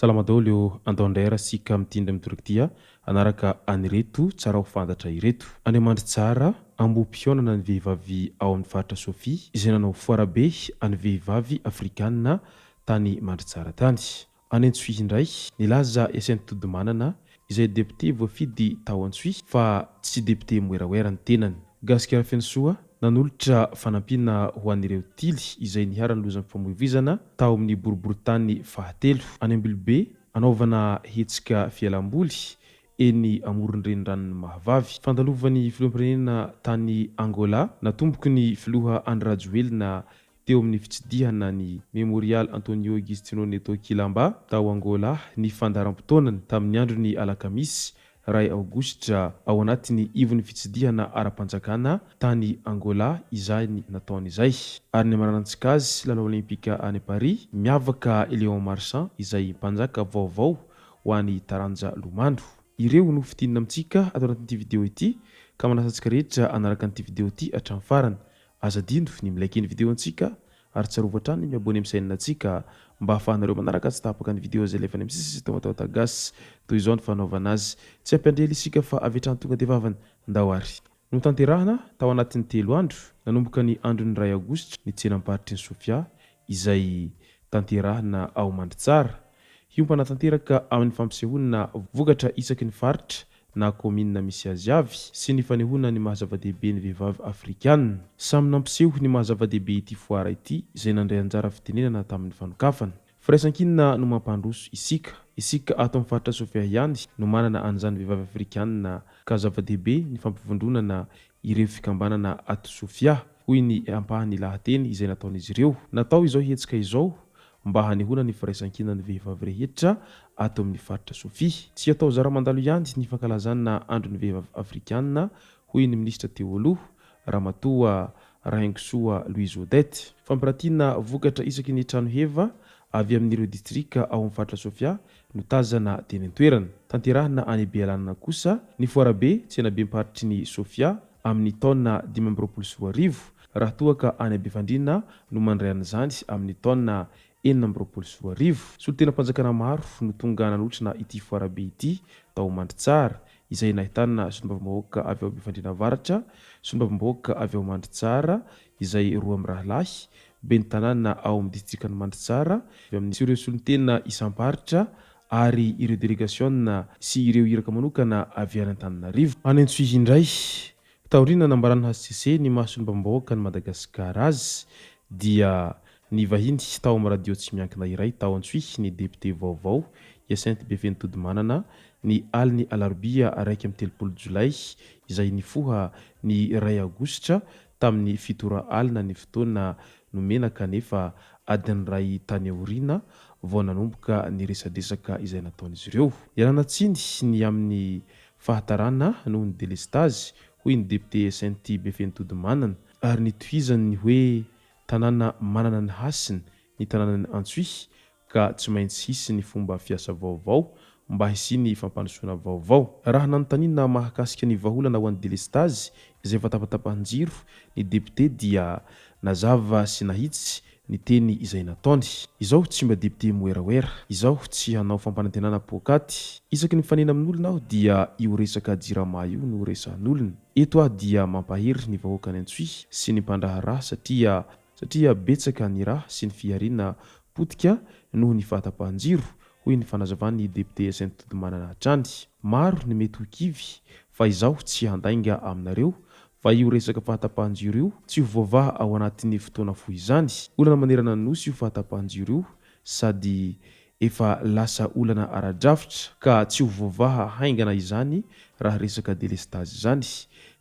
Salama daholo ô, andao indray ary isika amin'ity indray mitoraka ity hanaraka an'ireto tsara ho fantatra ireto. Any Mandritsara, Ambohipihaonana ny vehivavy ao amin'ny faritra Sofia izay nanao foarabe an'ny vehivavy afrikana tany Mandritsara tany. Any Antsohihy indray, nilaza Hyacinthe Todimanana, izay depiote voafidy tao Antsohihy fa tsy depiote moeraoera ny tenany. Gasikara Fenosoa, nanolotra fanampiana ho an'ireo tily izay niharan'ny lozam-pifamoivoizana tao amin'ny boriborintany fahatelo. Any Ambilobe, anaovana hetsika fialam-boly eny amoron-dreniranon'i Mahavavy. Fandalovan'ny filoham-pirenena tany Angola, natomboky ny filoha Andry Rajoelina teo amin'ny fitsidihana ny Memorial Antonio Agostinho Neto Kilamba tao Angola ny fandaharam-potoanany tamin'ny andron'ny alakamisy iray aogositra ao anatin'ny ivon'ny fitsidihana ara-panjakana tany Angola izany nataony izay. Ary ny hamaranan-tsika azy lalao Olimpika any Paris, miavaka i Léon Marchand izay mpanjaka vaovao ho an'ny taranja lomano. Ireo no fintinina amintsika ato anatin'ity video ity ka manasa antsika rehetra hanaraka an'ity video ity hatramin'ny farany. Aza adino ny mi-like ny video antsika ary tsarovy hatrany ny mi-abonner amin'ny chaîne antsika mba ahafahanareo manaraka tsy tapaka ny video izay alefa any amin'ny sisa sy Tamatawata Gasy. Toy izao ny fanaovana azy. Tsy hampiandry ela isika fa avy hatrany tonga dia vavany. Ndao ary. Notanterahina tao anatin'ny telo andro, nanomboka ny andron'ny iray aogositra ny tsenam-paritry ny Sofia izay tanterahina ao Mandritsara. Hiompana tanteraka amin'ny fampisehoana vokatra isaky ny faritra na kaominina misy azy avy sy ny fanehoana ny maha zava-dehibe ny vehivavy afrikana. Samy nampiseho ny maha zava-dehibe ity foara ity izay nandray anjara fitenenana tamin'ny fanokafana. Firaisankina no mampandroso isika. Isika ato amin'ny faritra Sofia ihany no manana an'izany vehivavy afrikana ka zava-dehibe ny fampivondronana ireo fikambanana ato Sofia, hoy ny ampahan'ny lahateny izay nataon'izy ireo. Natao izao hetsika izao mba hanehoana ny firaisankinan'ny vehivavy rehetra ato amin'ny faritra Sofia. Tsy atao zara mandalo ihany ny fankalazana andron'ny vehivavy afrikana, hoy ny minisitra teo aloha, Ramatoa Rahaingosoa Louise Odette. Fampiratiana vokatra isaky ny trano heva avy amin'ireo distrika ao amin'ny faritra Sofia no tazana teny an-toerana. Tanterahina any Bealanana kosa ny foarabe tsenabem-paritry ny Sofia amin'ny taona 2025, raha toa ka any Befandriana no mandray an'izany amin'ny taona 2026. Solontenam-panjakana maro no tonga nanotrona ity foarabe ity tao Mandritsara, izay nahitana solombavambahoaka avy ao Befandriana Avaratra, solombavambahoaka avy ao Mandritsara izay roa mirahalahy, ben'ny tanàna ao amin'ny distrikan'i Mandritsara, avy amin'ny sy ireo solontena isam-paritra ary ireo delegasiona sy ireo iraka manokana avy any Antananarivo. Any Antsohihy indray, taorian'ny nanambaran'ny hcc ny maha solombavambahoakan'i Madagasikara azy dia nivahiny tao amin'ny radio tsy miankina iray tao Antsohihy ny depiote vaovao Hyacinthe Befenitodimanana ny alin'ny alarobia 31 jolay izay nifoha ny iray aogositra tamin'ny fito ora alina ny fotoana nomena kanefa adiny iray tany aoriana vao nanomboka ny resadresaka izay nataon'izy ireo. Ialana tsiny ny amin'ny fahatarana noho ny delestazy, hoy ny depiote SNT Befenitodimanana, ary nitohizany ny hoe tanàna manana ny hasiny ny tanànan'i Antsohihy ka tsy maintsy hisy ny fomba fiasa vaovao mba hisian'ny fampandrosoana vaovao. Raha nanontaniana mahakasika ny vahaolana ho an'ny delestazy izay efa tapatapahan-jiro ny depiote dia nazava sy nahitsy ny teny izay nataony. Izaho tsy mba depiote moeraoera. Izaho tsy hanao fampanantenana poakaty. Isaky ny mifanena amin'olona aho dia io resaka jirama io no resahan'olona. Eto aho dia mampahery ny vahoakan'i Antsohihy sy ny mpandraharaha satria satria betsaka ny ra sy ny fihariana potika noho ny fahatapahan-jiro, hoy ny fanazavan'ny depiote SN Todimanana hatrany. Maro ny mety ho kivy fa izaho tsy handainga aminareo fa io resaka fahatapahan-jiro io tsy ho voavaha ao anatin'ny fotoana fohy izany. Olana manerana ny Nosy io fahatapahan-jiro io sady efa lasa olana ara-drafitra ka tsy ho voavaha haingana izany raha resaka delestazy izany.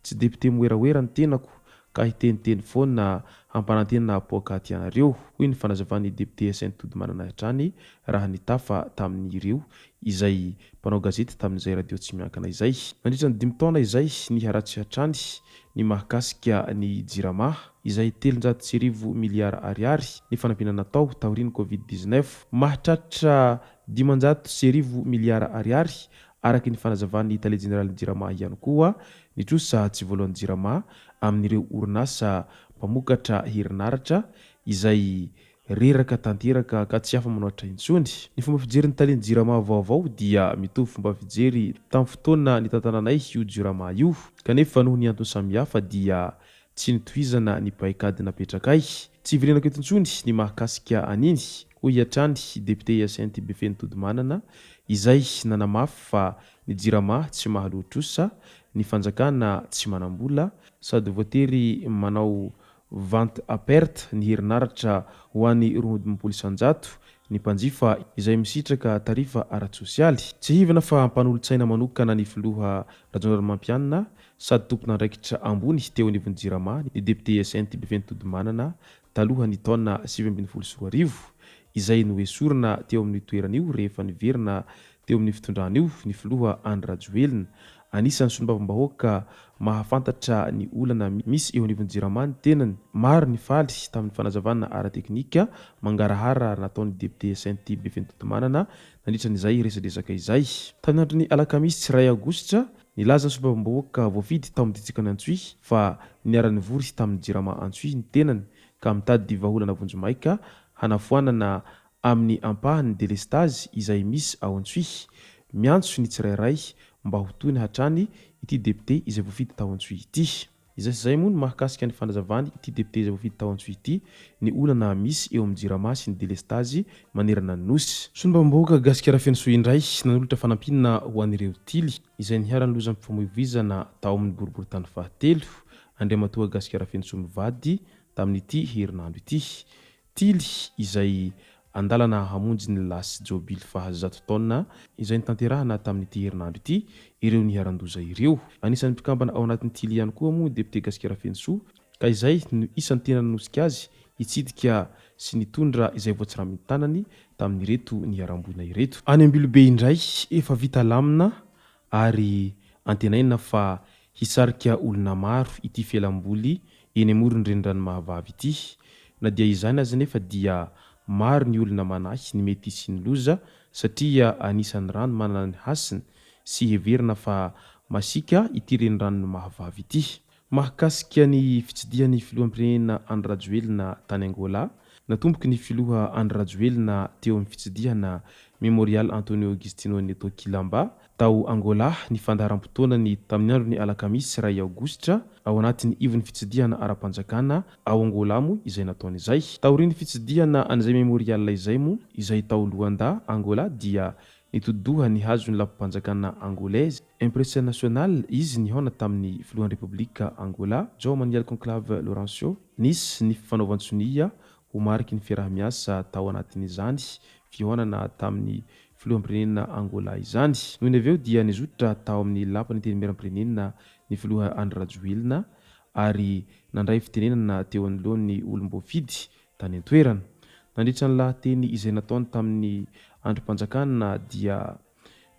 Tsy depiote moeraoera ny tenako ka hiteniteny foana hampanantena poakaty anareo, hoy ny fanazavan'ny depiote SN Todimanana hatrany raha nitafa tamin'ireo izay mpanao gazety tamin'izay radio tsy miankina izay. Nandritra ny dimy taona izay, niharatsy hatrany ny mahakasika ny Jirama, izay 1300 miliara ariary ny fanampiana natao taorian'ny Covid 19. Mahatratra 1500 miliara ariary araka ny fanazavan'ny tale jeneralin'ny Jirama ihany koa ny trosa tsy voaloan'ny Jirama amin'ireo orinasa mpamokatra herinaratra izay reraka tanteraka ka tsy afa-manoatra intsony. Ny fomba fijerin'ny talen'ny Jirama vaovao dia mitovy fomba fijery tamin'ny fotoana nitantananay io Jirama io kanefa noho ny antony samihafa dia tsy nitohizana ny paikady napetrakay. Tsy hiverenako eto intsony ny mahakasika an'iny, hoy hatrany depiote Hyacinthe Befeno Todimanana izay nanamafy fa ny Jirama tsy mahaloa trosa, ny fanjakana tsy manam-bola sady voatery manao vente à perte ny herinaratra ho an'ny 52% ny mpanjifa izay misitraka tarifa ara-tsosialy. Tsiahivina fa mpanolotsaina manokana ny filoha Rajaonarimampianina sady tompon'andraikitra ambony teo anivon'ny Jirama ny depiote Hyacinthe Befeno Todimanana talohan'ny taona 2019 izay noesorina teo amin'io toerana io rehefa niverina teo amin'ny fitondrana io ny filoha Andry Rajoelina. Anisan'ny solombavambahoaka mahafantatra ny olana misy eo anivon'ny Jirama ny tenany. Maro ny faly tamin'ny fanazavana ara-teknika mangarahara nataon'ny depiote Hyacinthe Befeno Todimanana nandritra an'izay resadresaka izay. Tamin'ny andron'ny alakamisy iray aogositra, nilaza ny solombavambahoaka voafidy tao amin'ny distrikan'i Antsohihy fa niara-nivory tamin'ny Jirama Antsohihy ny tenany ka mitady vahaolana vonjimaika hanafoanana amin'ny ampahany ny delestazy izay misy ao Antsohihy. Miantso ny tsirairay mba ho tony hatrany ity depiote izay voafidy tao Antsohihy ity. Izay sy izay moa no mahakasika ny fanazavany ity depiote izay voafidy tao Antsohihy ity ny olana misy eo amin'ny Jirama sy ny delestazy manerana ny Nosy. Solombavambahoaka Gasikara Fenosoa indray nanolotra fanampiana ho an'ireo Tily izay niharan'ny lozam-pifamoivoizana tao amin'ny boriborintany fahatelo, Andriamatoa Gasikara Fenosoa mivady tamin'ity herinandro ity. Tily izay an-dalana hamonjy ny lasy jobily faha 100 taona izay notanterahana tamin'ity herinandro ity ireo niharan-doza ireo. Anisan'ny mpikambana ao anatin'ny Tily ihany koa moa ny depiote Gasikara Fenosoa ka izay no isan'ny tena nanosika azy hitsidika sy nitondra izay voatsiramin'ny tanany tamin'ireto niharam-boina ireto. Any Ambilobe indray efa vita lamina ary antenaina fa hisarika olona maro ity fialamboly eny amoron'ny renirano Mahavavy ity. Na dia izany aza anefa dia maro ny olona manahy ny mety hisian'ny loza satria anisan'ny rano manana ny hasiny sy heverina fa masiaka ity reniranon'i Mahavavy ity. Mahakasika ny fitsidihan'ny filoham-pirenena Andry Rajoelina tany Angola, natomboky ny filoha Andry Rajoelina teo amin'ny fitsidihana Memorial Antonio Augustino Neto Kilamba tao Angola ny fandaharam-potoanany tamin'ny andron'ny alakamisy iray aogositra ao anatin'ny ivon'ny fitsidihana ara-panjakana ao Angola moa izay nataony izay. Taorian'ny fitsidihana an'izay memorial izay moa izay tao Luanda, Angola dia Nitodi-doha nihazo ny lapam-panjakana Angolais, Imprensa Nacional, izy nihaona tamin'ny filohan'ny Repoblika Angola, João Manuel Conclave Lourenço. Nisy ny fifanaovan-tsonia ho mariky ny fiaraha-miasa tao anatin'izany fihaonana tamin'ny filoham-pirenena Angola izany. Nony avy eo dia nizotra tao amin'ny lapan'ny Antenimierampirenena ny filoha Andry Rajoelina ary nandray fitenenana teo anoloan'ny olom-boafidy tany an-toerana. Nandritra ny lahateny izay nataony tamin'ny andrim-panjakana dia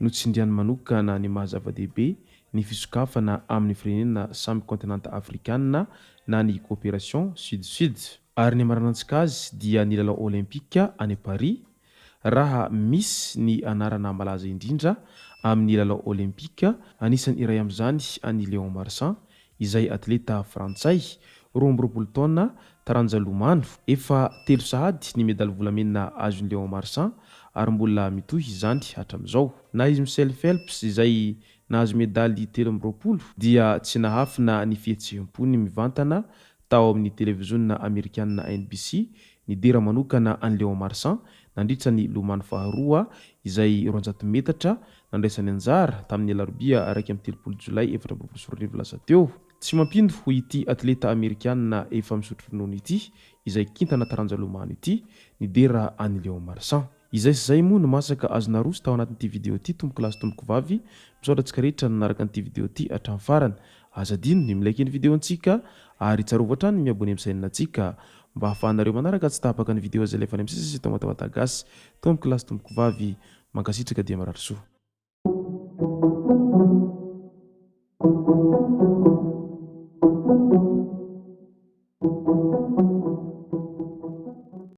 notsindriany manokana ny maha zava-dehibe ny fisokafana amin'ny firenena samy kaontinanta afrikana na ny coopération sud-sud. Ary ny hamaranantsika azy dia ny lalao Olympika any Paris raha misy ny anarana malaza indrindra amin'ny lalao Olympika, anisan'ny iray amin'izany an'i Léon Marchand izay atleta frantsay, 22 taona, taranja lomano. Efa telo sahady ny medaly volamena azon'i Léon Marchand ary mbola mitohy izany hatramin'izao. Na izy Michel Phelps izay nahazo medaly 23 dia tsy nahafina ny fihetseham-pony mivantana tao amin'ny televiziona amerikana NBC nidera manokana an'i Léon Marchand nandritra ny lomano faharoa izay 200 metatra nandraisany anjara tamin'ny alarobia 31 jolay 2024 lasa teo. Tsy mampino ho ity atleta amerikana efa misotro ronono ity izay kintana taranja lomano ity nidera an'i Léon Marchand. Izay sy izay moa no masaka azo naroso tao anatin'ity video ity tompoko lahy sy tompoko vavy, misaotra antsika rehetra nanaraka an'ity video ity hatramin'ny farany. Aza adino ny mi-like ny video antsika Ary tsarovy hatrany ny mi-abonner amin'ny chaîne-ntsika mba ahafahanareo manaraka tsy tapaka ny vidéo izay alefa any amin'ny sisa sy eto Matamata Gasy. Tompoko lahy sy tompoko vavy, mankasitraka dia mirary soa.